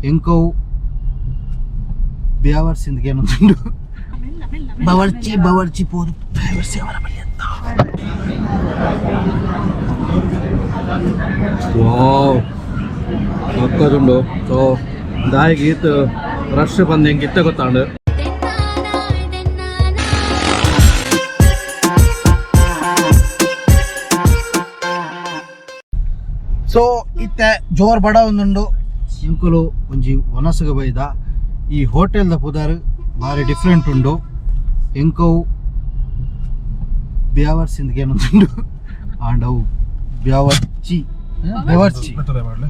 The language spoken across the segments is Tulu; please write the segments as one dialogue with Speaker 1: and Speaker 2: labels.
Speaker 1: ಎಂಕವು ಬ್ಯಾವರ್ಸ್ ಇಂದ ಬವರ್ಚಿ ಬವರ್ಚಿ ಪೋದು ಬ್ಯಾವರ್ಸಿ ಅವರ ಬಳಿ. ವಾವ್, ಪಕ್ಕದುಂಡು. ಸೊ ದಾಯಿಗೆ ಈತ್ ರಶ್ ಬಂದು ಹೆಂಗೆ ಇತ್ತ ಗೊತ್ತಾಂಡು. ಸೊ ಇತ್ತೆ ಜೋರ್ ಬಡ ಒಂದುಂಡು. ಎಂಕುಲು ಒಂಜಿ ವನಸುಗ ಬೈದ. ಈ ಹೋಟೆಲ್ದ ಪುದರ್ ಬಾರಿ ಡಿಫ್ರೆಂಟ್ ಉಂಡು. ಎಂಕವು ಬ್ಯಾವರ್ಸ್ ಇಂದ ಏನೊಂದುಂಡು. ಆಂಡ ಅವು ಬ್ಯಾವರ್ಚಿ, ಬೆವರ್ಚಿ,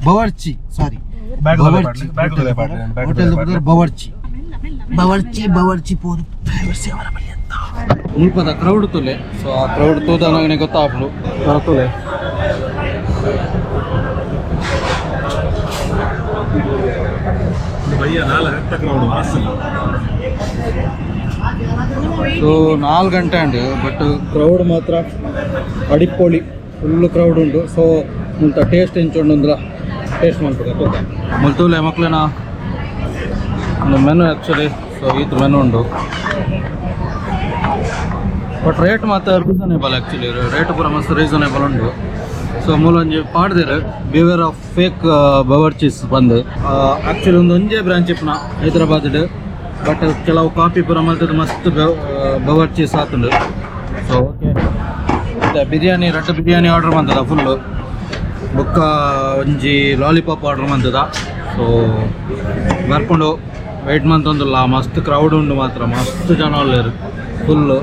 Speaker 1: ಬವರ್ಚಿ, ಸಾರಿ, ಬವರ್ಚಿ. ಹೋಟೆಲ್ ಪುದರ್ ಬವರ್ಚಿ. ಬವರ್ಚಿ ಬವರ್ಚಿ ಪೋದು ಬ್ಯಾವರ್ಸಿ ಅವರ ಬಳಿ ಅಂತ. ಮುಲ್ಪದ ಕ್ರೌಡ್ ತುಲೆ. ಸೊ ಆ ಕ್ರೌಡ್ ತೂದನಗನೆ ಗೊತ್ತಾಪುಂಡು ಬರತುಲೆ.
Speaker 2: ಭಯ್ಯ 4 ಗಂಟೆ ಕ್ರೌಡ್ ವಾಸನೆ.
Speaker 1: ಸೊ 4 ಗಂಟೆ ಅಂಡ್, ಬಟ್ ಕ್ರೌಡ್ ಮಾತ್ರ ಅಡಿಪೊಳಿ, ಫುಲ್ ಕ್ರೌಡ್ ಉಂಟು. ಸೊ ಮುಲ್ತ ಟೇಸ್ಟ್ ಎಂಚುಂಡು ಅಂದ್ರ ಟೇಸ್ಟ್ ಮಲ್ಪುಗ ತೂಕ. ಮುಲ್ತೂಲೆ ಮಕ್ಳೆನ ಒಂದು ಮೆನು ಆ್ಯಕ್ಚುಲಿ. ಸೊ ಈತ್ ಮೆನು ಉಂಡು, ಬಟ್ ರೇಟ್ ಮಾತ್ರ ರೀಸನೇಬಲ್. ಆ್ಯಕ್ಚುಲಿ ರೇಟ್ ಪೂರ ಮಸ್ತ್ ರೀಸನೇಬಲ್ ಉಂಡು. ಸೊ ಮೂಲೊಂಜಿ ಪಾಡ್ದೆರ್, "ಬಿವೇರ್ ಆಫ್ ಫೇಕ್ ಬವರ್ಚಿಸ್" ಬಂದು. ಆ್ಯಕ್ಚುಲಿ ಒಂದು ಒಂಜೇ ಬ್ರಾಂಚ್ ಇಪ್ಪುನ ಹೈದರಾಬಾದ್. ಬಟ್ ಕೆಲವು ಕಾಪಿ ಪೂರ ಮಲ್ತದ್ದು ಮಸ್ತ್ ಬವರ್ಚೀಸ್ ಆತುಂಡು. ಸೊ ಓಕೆ, ಬಿರಿಯಾನಿ, ರಡ್ಡ್ ಬಿರಿಯಾನಿ ಆರ್ಡರ್ ಮಂತದ ಫುಲ್ಲು. ಬೊಕ್ಕ ಒಂಜಿ ಲಾಲಿಪಾಪ್ ಆರ್ಡರ್ ಮಂತದ. ಸೊ ಬರ್ಪುಂಡು, ವೆಯ್ಟ್ ಮಂತೊಂದುಲ್ಲ. ಮಸ್ತ್ ಕ್ರೌಡ್ ಉಂಡು ಮಾತ್ರ, ಮಸ್ತ್ ಜನ ಉಲ್ಲೆರ್ ಫುಲ್ಲು.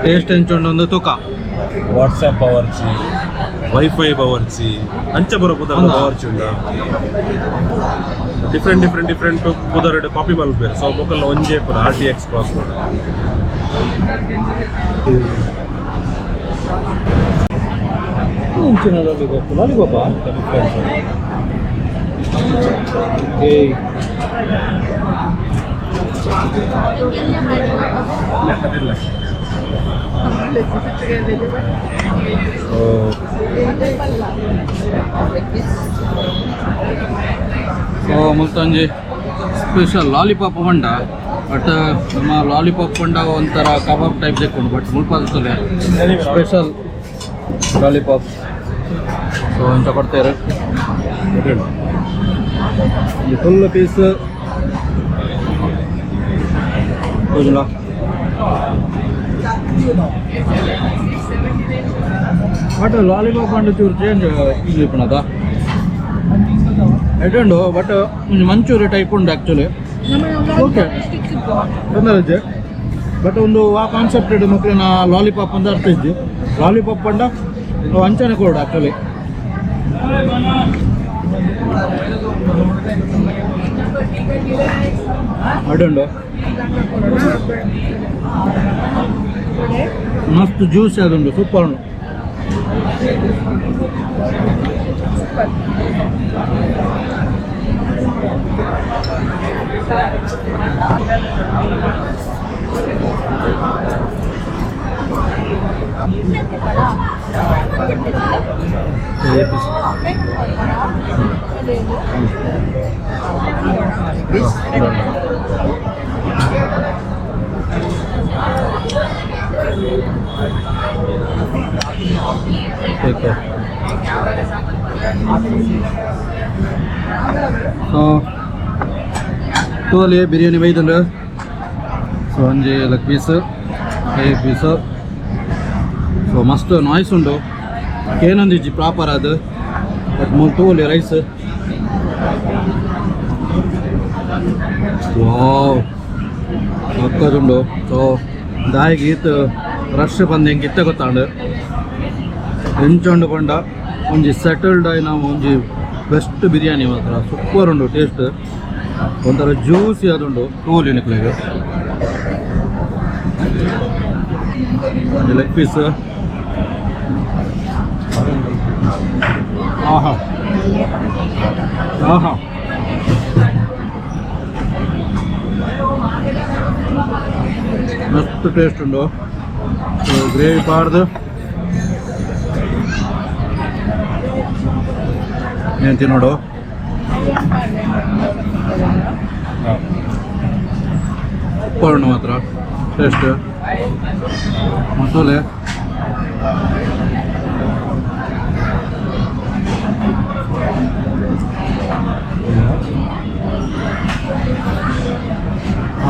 Speaker 1: ಟೇಸ್ಟ್ ಎಂಚುಂಡು ಒಂದು ತೂಕ.
Speaker 2: ವಾಟ್ಸ್ಆಪ್ ಬವರ್ಚಿ, ವೈಫೈ ಬವರ್ಚಿ, ಅಂಚ ಬರೋ ಪುದರ್.
Speaker 1: ಹೌದಾ?
Speaker 2: ಬವರ್ಚಿ ಉಂಡ ಡಿಫ್ರೆಂಟ್ ಡಿಫ್ರೆಂಟ್ ಡಿಫ್ರೆಂಟ್ ಪುದರ್ ಕಾಪಿ ಮಲ್ಪೇರು. ಸೊ ಮೊಕಲ್ನ ಒಂಜೇ ಪುರ ಆರ್‌ಟಿಎಕ್ಸ್ ಕ್ರಾಸ್.
Speaker 1: ಇಂಚಿನ ಲಾಲಿಪಾಪ್, ಲಾಲಿಪಾಪ. ಓಕೆ. ಸೊ ಮುಲ್ತೊಂಜಿ ಸ್ಪೆಷಲ್ ಲಾಲಿಪಾಪ್ ಪಂಡ, ಬಟ್ ನಮ್ಮ ಲಾಲಿಪಾಪ್ ಪಂಡ ಒಂಥರ ಕಬಾಬ್ ಟೈಪ್ ದೆಕ್ಕುಂಡು. ಬಟ್ ಮುಲ್ಪ ತುಲೆ ಸ್ಪೆಷಲ್ ಲಾಲಿಪಾಪ್. ಸೊ ಇಂಚ ಕೊಡ್ತೇರು ಈ ಫುಲ್ ಪೀಸ್ ತೋಜುಂಡ. ಬಟ್ ಲಾಲಿಪಾಪ್ ಪಂಡ ಚೂರು ಚೇಂಜ್ ಇಪ್ಪುನದ ಎಡ್ಡುಂಡು. ಬಟ್ ಒಂಜಿ ಮಂಚೂರಿ ಟೈಪ್ ಉಂಡು ಆ್ಯಕ್ಚುಲಿ. ಓಕೆ, ತೊಂದರೆ ಇಜ್ಜಿ. ಬಟ್ ಒಂದು ಆ ಕಾನ್ಸೆಪ್ಟ್ ಇಡು ಮಕ್ಕಳಿನ ಲಾಲಿಪಾಪ್ ಅಂತ ಅರ್ಥ ಇಜ್ಜಿ. ಲಾಲಿಪಾಪ್ ಪಂಡ ಅವು ಅಂಚನೆ ಕೊಡು ಆ್ಯಕ್ಚುಲಿ. ಅಡುಂಡು, ಮಸ್ತ್ ಜ್ಯೂಸ್ ಅದುಂಡು, ಸೂಪರ್ ಉಂಡು. Take care. So ತೋಲಿ ಬಿರಿಯಾನಿ ಬೈದುಂಡು. ಸೊ ಒಂಜಿ ಲೆಗ್ ಪೀಸ್, ಕೈ ಪೀಸ್. ಸೊ ಮಸ್ತ್ ನಾಯ್ಸ್ ಉಂಡು, ಕೇನೊಂದಿಜ್ಜಿ ಪ್ರಾಪರ್ ಅದು. ಬಟ್ ಮೂಲು ತೂವೊಲಿ ರೈಸ್. ವಾವ್, ಪಕ್ಕದುಂಡು. ಸೊ ದಾಯಿಗೆ ಈತ್ ರಶ್ ಬಂದು ಹೆಂಗೆ ಇತ್ತ ಗೊತ್ತಾಂಡು. ಎಂಚುಂಡು ಪಂಡ ಒಂಜಿ ಸೆಟಲ್ಡ್ ಆಯಿನ ಒಂಜಿ ಬೆಸ್ಟ್ ಬಿರಿಯಾನಿ ಮಾತ್ರ. ಸೂಪರ್ ಉಂಡು ಟೇಸ್ಟ್, ಒಂಥರ ಜ್ಯೂಸಿ ಅದುಂಡು. ತೂವೊಲಿ ನಿಕ್ಲೆಗ್ ಒಂಜಿ ಲೆಗ್ ಪೀಸ್. ಆಹಾ ಆಹಾ, ಮಸ್ತ್ ಟೇಸ್ಟ್ ಉಂಡು. ಗ್ರೇವಿ ಪಾಡ್ದು ಏನು ತಿನ್ನೋಡು. Super ಉಂಡು ಮಾತ್ರ ಟೇಸ್ಟ್ ಮಸಾಲೆ.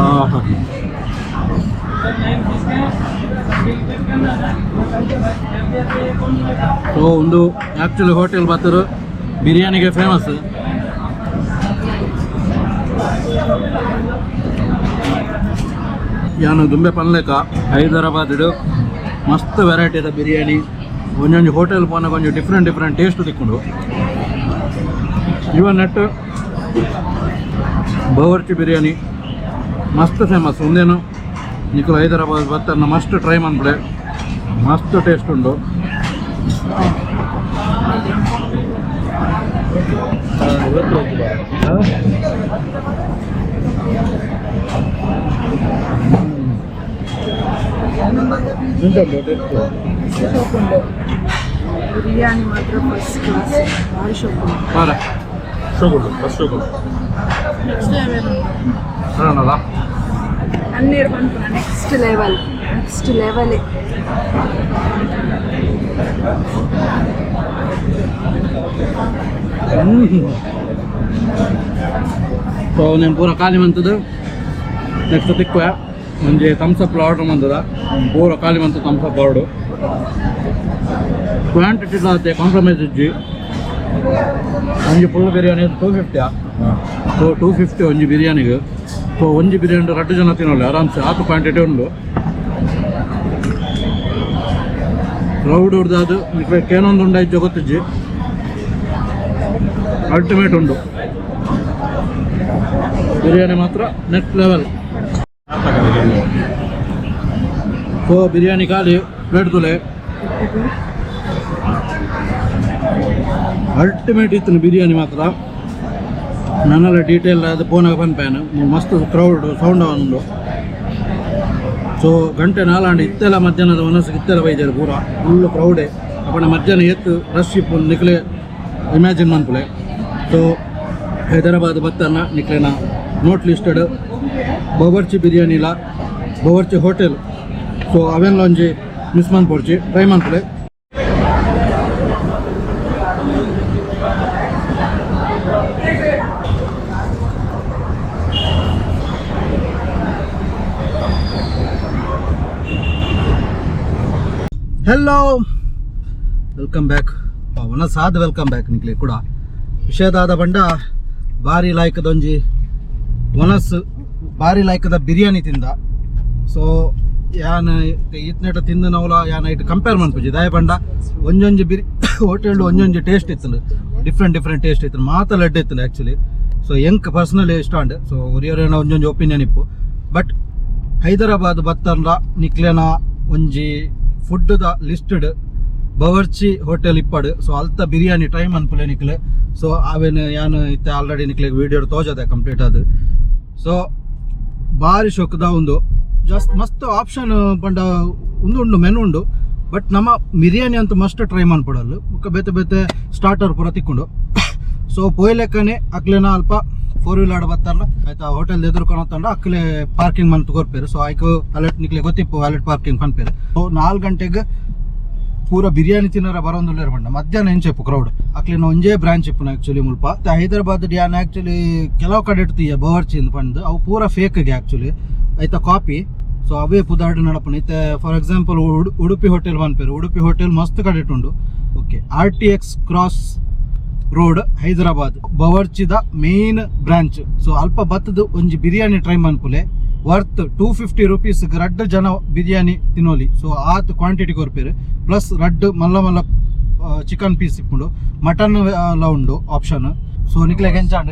Speaker 1: ಆಹಾ. ಸೊ ಒಂದು ಆ್ಯಕ್ಚುಲಿ ಹೋಟೆಲ್ ಬತ್ತರು ಬಿರಿಯಾನಿಗೆ ಫೇಮಸ್. ಯಾನು ದುಂಬೆ ಪನ್ಲೆಕ ಹೈದರಾಬಾದ್ ಮಸ್ತ್ ವೆರೈಟಿದ ಬಿರಿಯಾನಿ. ಒಂಜೊಂಜಿ ಹೋಟೆಲ್ ಪೋನಾಗ ಒಂಜಿ different different taste ತಿಕ್ಕೊಂಡು. ಇವನ್ ನೆಟ್ ಬವರ್ಚಿ ಬಿರಿಯಾನಿ ಮಸ್ತ್ ಫೇಮಸ್. ಒಂದೇನು ನಿಕುಲು ಹೈದರಾಬಾದ್ ಬತ್ತನ್ನ ಮಸ್ತ್ ಟ್ರೈ ಮನ್ಪುಲೆ, ಮಸ್ತ್ ಟೇಸ್ಟ್ ಉಂಡು.
Speaker 3: ಬಿರಿಯಾನಿ ಮಾತ್ರ ಫಸ್ಟ್ ಕ್ಲಾಸ್, ಭಾರಿ ಶೋಕ್.
Speaker 1: ಬಾರ.
Speaker 2: ಶೋಗುಂಡು, ಫಸ್ಟ್ ಶೋಗುಂಡು.
Speaker 3: Next level.
Speaker 1: ಅಲ್ಲ.
Speaker 3: ಹನ್ನೆರಡು ಬಂತು, next level, next ಲೆವೆಲೇ.
Speaker 1: So నేను ಪೂರ ಖಾಲಿ ಮಂತದ್ದು. ನೆಕ್ಸ್ಟ್ ತಿಕ್ಕುವ ಒಂಜಿ Thums up order ಮಂತದ. ಪೂರ ಖಾಲಿ ಮಂತು Thums up order. Quantity ಆತೆ ಕಾಂಪ್ರಮೈಸ್ ಇಜ್ಜಿ. ಒಂಜಿ full biryani 250. So 250 ಒಂಜಿ ಬಿರಿಯಾನಿಗೆ. ಸೊ ಒಂಜಿ ಬಿರಿಯಾನಿ ರಡ್ಡು ಜನ ತಿನ್ನೋಲ್ಲ ಆರಾಮ್ಸೆ, ಆತು ಕ್ವಾಂಟಿಟಿ ಉಂಡು. ಕ್ರೌಡ್ ಉಡ್ದಾದು ಕೇನೊಂದು ಉಂಡಾಯ್ತು ಗೊತ್ತಿಜ್ಜಿ. ಅಲ್ಟಿಮೇಟ್ ಉಂಡು ಬಿರಿಯಾನಿ ಮಾತ್ರ, next level. So biryani ಖಾಲಿ, ಪ್ಲೇಟ್ ತುಲೆ. ಅಲ್ಟಿಮೇಟ್ ಇತ್ತು ಬಿರಿಯಾನಿ ಮಾತ್ರ. ನನ್ನೆಲ್ಲ ಡೀಟೇಲ್ ಅದು ಫೋನಾಗ ಪನ್ಪೇನು. ಮಸ್ತ್ ಕ್ರೌಡ್ ಸೌಂಡ್ ಉಂಡು. ಸೊ ಗಂಟೆ ನಾಲಾಂಡ್ ಇತ್ತೆಲ್ಲ ಮಧ್ಯಾಹ್ನದ ಮನಸ್ಸಿಗೆ ಇತ್ತೆಲ್ಲ ಬೈದೇರು ಪೂರ ಫುಲ್ ಕ್ರೌಡೆ. ಅಪ್ಪಣ ಮಧ್ಯಾಹ್ನ ಎತ್ತು ರಶ್ ಇಪ್ಪು ನಿಕ್ಲೆ ಇಮ್ಯಾಜಿನ್ ಮನ್ಪುಲೆ. ಸೊ ಹೈದರಾಬಾದ್ ಬತ್ತನ್ನ ನಿಕ್ಲೆನ ನೋಟ್ ಲಿಸ್ಟೆಡ್ ಬವರ್ಚಿ ಬಿರಿಯಾನಿಲ ಬವರ್ಚಿ ಹೋಟೆಲ್. ಸೊ ಅವೆಲ್ಲ ಒಂಜಿ ಮಿಸ್ ಮನ್ಪೊಡ್ಚಿ, ಟ್ರೈ ಮನ್ಪುಲೆ. Hello, welcome back. ಪವನ ಸಾದ್ welcome back ನಿಕ್ಲೆ ಕೂಡ. ವಿಷಯದಾದ ಬಂಡ ಬಾರಿ ಲಾಯ್ಕದೊಂಜಿ ಒನಸ್, ಬಾರಿ ಲಾಯ್ಕದ ಬಿರಿಯಾನಿ ತಿಂದ. ಸೊ ಯಾನ್ ಇತ್ನೆಟ ತಿಂದು ನವಲ ಯಾನ್ ಐಟ್ ಕಂಪೇರ್ ಮನ್ಪುಜಿ. ದಾಯ ಪಂಡ ಒಂಜೊಂಜಿ ಬಿರಿ ಹೋಟೆಲ್ ಒಂಜೊಂಜಿ ಟೇಸ್ಟ್ ಇತ್ತು, different different taste ಇತ್ತು, ಮಾತ ಲಡ್ಡು ಇತ್ತು ಆ್ಯಕ್ಚುಲಿ. ಸೊ ಎಂಕ್ ಪರ್ಸನಲಿ ಇಷ್ಟ ಅಂಡ್. ಸೊ ಒರಿಯರೇನ ಒಂಜೊಂಜಿ ಒಪಿನಿಯನ್ ಇಪ್ಪು. ಬಟ್ ಹೈದರಾಬಾದ್ ಬತ್ತನ್ಲ ನಿಕ್ಲೆನ ಒಂಜಿ ಫುಡ್ದ ಲಿಸ್ಟೆಡ್ ಬವರ್ಚಿ ಹೋಟೆಲ್ ಇಪ್ಪಡು. ಸೊ ಅಲ್ತ ಬಿರಿಯಾನಿ ಟ್ರೈ ಮನ್ಪುಲೆ ನಿಕ್ಲೆ. ಸೊ ಅವೇನು ಯಾನ್ ಇತ್ತೆ ಆಲ್ರೆಡಿ ನಿಕ್ಲೆ ವೀಡಿಯೋ ತೋಜದೆ ಕಂಪ್ಲೀಟ್ ಅದು. ಸೊ ಬಾರಿ ಶೋಕದ ಒಂದು ಜಸ್ಟ್ ಮಸ್ತ್ ಆಪ್ಷನ್ ಪಂಡ ಉಂದು ಉಂಡು, ಮೆನು ಉಂಡು. ಬಟ್ ನಮ್ಮ ಬಿರಿಯಾನಿ ಅಂತೂ ಮಸ್ಟ್ ಟ್ರೈ ಮನ್ಪಡಲ್ಲು. ಬೊಕ್ಕ ಬೇತೆ ಬೇತೆ ಸ್ಟಾರ್ಟರ್ ಪೂರ ತಿಕ್ಕೊಂಡು. ಸೊ ಪೋಯ್ಲೆಕ್ಕನೆ ಅಕ್ಲೆನ ಅಲ್ಪ ಫೋರ್ ವೀಲರ್ ಬತ್ತಾರಲ್ಲ ಆಯ್ತಾ, ಹೋಟೆಲ್ ಎದುರ್ಕೊಳತ್ತಂಡ ಅಕ್ಲೆ ಪಾರ್ಕಿಂಗ್ ಮಂತ್ ಕೊರ್ಪೇರು. ಸೊ ಐಕ್ ಅಲೆಟ್ ನಿಕ್ಲೆ ಗೊತ್ತಿಪ್ಪು, ವ್ಯಾಲೆಟ್ ಪಾರ್ಕಿಂಗ್ ಪನ್ಪೇರು. ಸೊ 4 ಗಂಟೆಗೆ ಪೂರ ಬಿರಿಯಾನಿ ತಿನ್ನರ ಬರೋಂದುಲ್ಲೇರು ಪಂಡ ಮಧ್ಯಾಹ್ನ ಎಂಚೆಪ್ಪು ಕ್ರೌಡ್. ಅಕ್ಲೆನ ಒಂಜೇ ಬ್ರಾಂಚ್ ಇಪ್ಪುನ ಆ್ಯಕ್ಚುಲಿ ಮುಲ್ಪ ಹೈದರಾಬಾದ್. ಯಾನ್ ಆ್ಯಕ್ಚುಲಿ ಕೆಲವು ಕಡೆ ಇಡ್ತೀಯ ಬವರ್ಚಿ ಅಂದ್ ಪಂದ್, ಅವು ಪೂರ ಫೇಕ್ಗೆ ಆ್ಯಕ್ಚುಲಿ ಐತ ಕಾಪಿ. ಸೊ ಅವೇ ಪುದಾರ್ಡ್ ನಡಪುನ. ಇತ್ತೆ for example Udupi hotel ಪನ್ಪೇರು. Udupi hotel ಮಸ್ತ್ ಕಡೆ ಉಂಡು. Okay, RTX cross road, Hyderabad, ಬವರ್ಚಿದ main branch. So ಅಲ್ಪ ಬತ್ತದು ಒಂಜಿ ಬಿರಿಯಾನಿ ಟ್ರೈ ಮನ್ಪುಲೆ. ವರ್ತ್ 250 ರುಪೀಸ್ ರಡ್ಡ್ ಜನ ಬಿರಿಯಾನಿ ತಿನ್ನೋಲಿ. ಸೊ ಆತ್ ಕ್ವಾಂಟಿಟಿ ಕೊರ್ಪೇರು. ಪ್ಲಸ್ ರಡ್ಡ್ ಮಲ್ಲ ಮಲ್ಲ ಚಿಕನ್ ಪೀಸ್ ಇಪ್ಪುಂಡು, ಮಟನ್ ಲ ಉಂಡು ಆಪ್ಷನ್. ಸೊ ನಿಕ್ಲೆಗ್ ಎಂಚಾಂಡ್,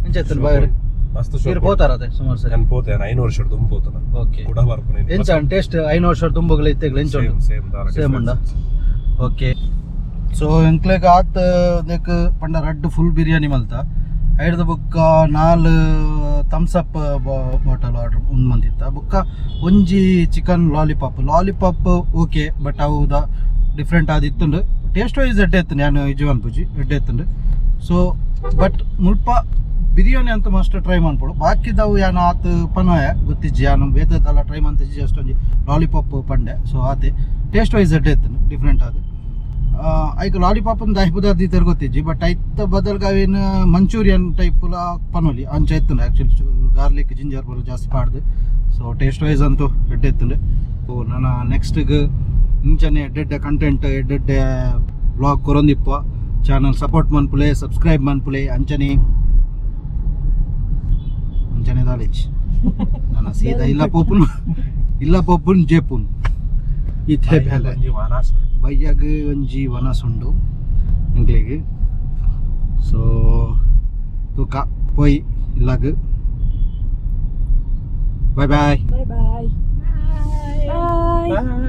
Speaker 1: ಎಂಚ ಬಾಯ್?
Speaker 2: ಮಸ್ತ್.
Speaker 1: ಇರ್ ಪೋತಾರ ಅದೇ ಸುಮಾರು ಸರಿ.
Speaker 2: ನಾನು ಪೋತೆ, 5 ವರ್ಷ ದುಂಬು ಪೋತನ.
Speaker 1: ಓಕೆ.
Speaker 2: ಕೂಡ ಬರ್ಪುನೆ.
Speaker 1: ಎಂಚ ಟೇಸ್ಟ್ 5 ವರ್ಷ ದುಂಬುಗಳ ಇತ್ತೆಗ್ಲ ಎಂಚ ಉಂಡು?
Speaker 2: Same.
Speaker 1: Same ಉಂಡ? ಓಕೆ. ಸೊ ಎಂಕ್ಲೆಗ್ ಆತ್ ನೆಕ್ ಪಂಡ ರಡ್ಡ್ ಫುಲ್ ಬಿರಿಯಾನಿ ಮಲ್ತ. ಐಡ್ದ ಬೊಕ್ಕ ನಾಲ್ Thums up bottle order ಉಂದು ಮಂದಿತ್ತ. ಬೊಕ್ಕ ಒಂಜಿ chicken lollipop. Lollipop okay, but ಅವು the different ಆದಿತ್ತುಂಡು. Taste wise ಎಡ್ಡೆ ಇತ್ತು, ನಾನು ಇಜ್ಜಿ ಪೂಜಿ ಎಡ್ಡೆ ಇತ್ತುಂಡು. ಸೊ ಬಟ್ ಮುಲ್ಪ ಬಿರಿಯಾನಿ ಅಂತ ಮಸ್ಟ್ ಟ್ರೈ ಮನ್ಪೊಡು. ಬಾಕಿದವು ಯಾನ್ ಆತ್ ಪನೋಯ ಗೊತ್ತಿಜ್ಜಿ. ಯಾನು ಬೇತೆದಲ್ಲ ಟ್ರೈ ಮಂತಿಜ್ಜಿ. ಜಸ್ಟ್ ಒಂಜಿ ಲಾಲಿಪಾಪ್ ಪಂಡೆ. ಸೊ ಆತೆ ಟೇಸ್ಟ್ ವೈಸ್ ಎಡ್ಡೆ ಇತ್ತು, ಡಿಫ್ರೆಂಟ್ ಅದು. ಐಕ್ ಲಾಲಿಪಾಪ್ ದಾಯಿ ಪುದರ್ ದೀತೆರ್ ಗೊತ್ತಿಜ್ಜಿ, ಬಟ್ ಐತ ಬದಲ್ಗೆ ಅವೇನು ಮಂಚೂರಿಯನ್ ಟೈಪ್ ಪನೊಲಿ, ಅಂಚ ಇತ್ತು ಆ್ಯಕ್ಚುಲಿ. ಗಾರ್ಲಿಕ್, ಜಿಂಜರ್ ಪೂರ ಜಾಸ್ತಿ ಪಾಡ್ದು. ಸೊ ಟೇಸ್ಟ್ ವೈಸ್ ಅಂತೂ ಎಡ್ಡೆ ಇತ್ತುಂಡು. ಸೊ ನನ್ನ ನೆಕ್ಸ್ಟ್ಗೆ ಇಂಚನೆ ಎಡ್ಡೆಡ್ಡೆ ಕಂಟೆಂಟ್, ಎಡ್ಡೆಡ್ಡೆ ವ್ಲಾಗ್ ಕೊರೊಂದಿಪ್ಪ. ಚಾನಲ್ ಸಪೋರ್ಟ್ ಮನ್ಪುಲೆ, ಸಬ್ಸ್ಕ್ರೈಬ್ ಮನ್ಪುಲೆ. ಅಂಚನೆ ಅಂಚನೆ ದಾಲೇಜ್ ನನ್ನ ಸೀದಾ ಇಲ್ಲ ಪೋಪುನ್, ಇಲ್ಲ ಪೋಪುನ್ ಜೇಪುನ್ ಇತ್ತೆ ಬೇಲೆ.
Speaker 2: ಒಂಜಿ ವನಸ್.
Speaker 1: ಬಯ್ಯಗ್ ಒಂಜಿ ವನಸುಂಡು ಎಂಕ್ಲೆಗ್. ಸೊ ತೂಕ ಪೋಯಿ ಇಲ್ಲಗ್. Bye bye.
Speaker 3: Bye bye boy.